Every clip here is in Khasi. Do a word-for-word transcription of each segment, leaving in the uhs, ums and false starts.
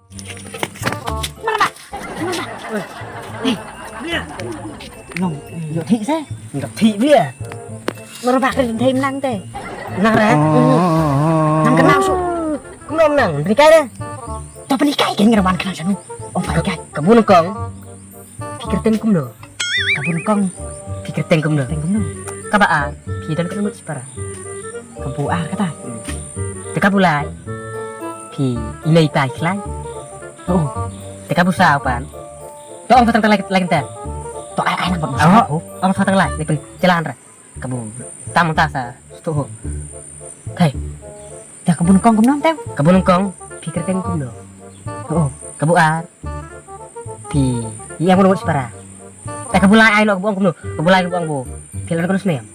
Nang ba. Nang ba. Hei. Nang, yo thi se. Nang thi bia. Nang ba ka thi nang te. Nang re. Nang ka nang su. Kumno nang, pynhikai re. To pynhikai ke ngi rawan ka nang shanu. Oh, pynhikai. Ka bun kong. Phi kyrteng kumno? Ka bun kong. Phi kyrteng kumno? Kyrteng kumno? Kaba ar, phi don ka ngut shipara. Ka bu ar kata. Te ka bu lai. Phi i mei tai khlaiñ. Oh. Te ka bu saw pat. To ong sa tang lai lai kynta. To ai ai nang ba bu saw. Oh, ong sa tang lai, ni pyn jalan ra. Ka bu tam ta sa stu ho. Kai. Te ka bun kong kumno te? Ka bun kong, phi kyrteng kumno? Oh, ka bu ar. Phi, ïa ka bun shipara. Te ka bu lai ai noh ka bu ong kumno? Ka bu lai ka bu ong bu. Phi la don kano snem?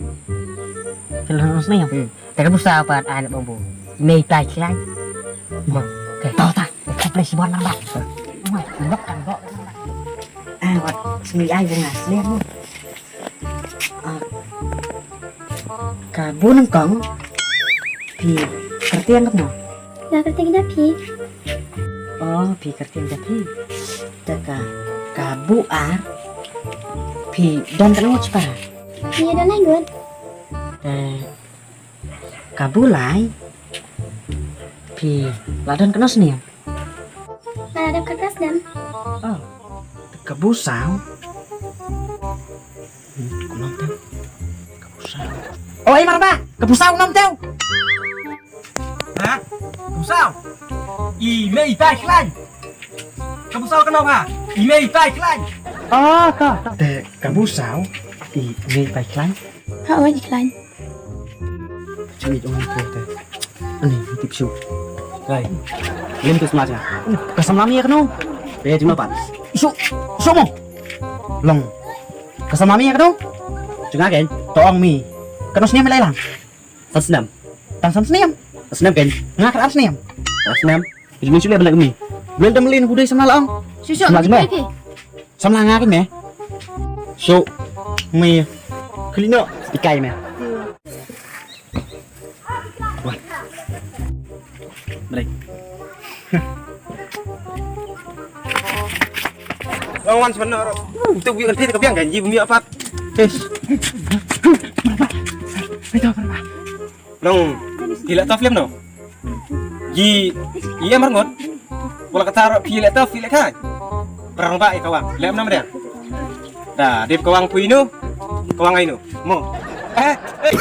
Phi la don kano snem? Hmm. Te ka bu saw pat ai noh bu ong bu. Mei tai khlaiñ. Mo. Kai. To ta. Ka plei shibon nang ba. Mo, nok kan bo. Ah, wat sngewbha ai bu nga snem. Ah, ka bu nyngkong, phi kyrteng kumno? Nga kyrteng da phi. Oh, phi kyrteng da phi. Te ka, ka bu ar, phi don katno ngut shipara? Phi don lai ngut. Te ka bu lai, phi la don katno snem? Nga la dep khatphra snem. Oh, ka bu saw. Hmm, u nom te. Ka bu saw. Oh, ai marba, ka bu saw u nom te. Ha? Ka bu saw. I mei tai khlaiñ. Ka bu saw ka nom ha. I mei tai khlaiñ. Ah, ta, ta. Te ka bu saw. I mei tai khlaiñ. Ha, oi khlaiñ. Chini jong ko te. Ani, tip shu. Kai. Lem tu sma cha. Ka samla mi kano? Be jingno pat. Shu, shu mo. Long. Ka samla mi kano? Jnga ken. To ong mi. Kano snem lai lang? San snem. Tang san snem. San snem ken. Nga kar ar snem. Ar snem. Jingmi shu le benda mi. Bel dam lin hudai samla lang. Shu shu. Samla jnga. Samla nga ken me. Shu. Mi. Klino. Ikai me. Wan. Break. Long wan sebenarnya. Tu biang kan, tu biang kan, ji bumi apa? Tes. Itu apa? Long, phi leh tough lem no? Ji, ïa mar ngot. Wala kata ro phi leh tough, phi leh kai. Perang ba ïa kawang. Lem nam dia. Da, dep kawang pui no. Kawang ai no. Mo. Eh, eh.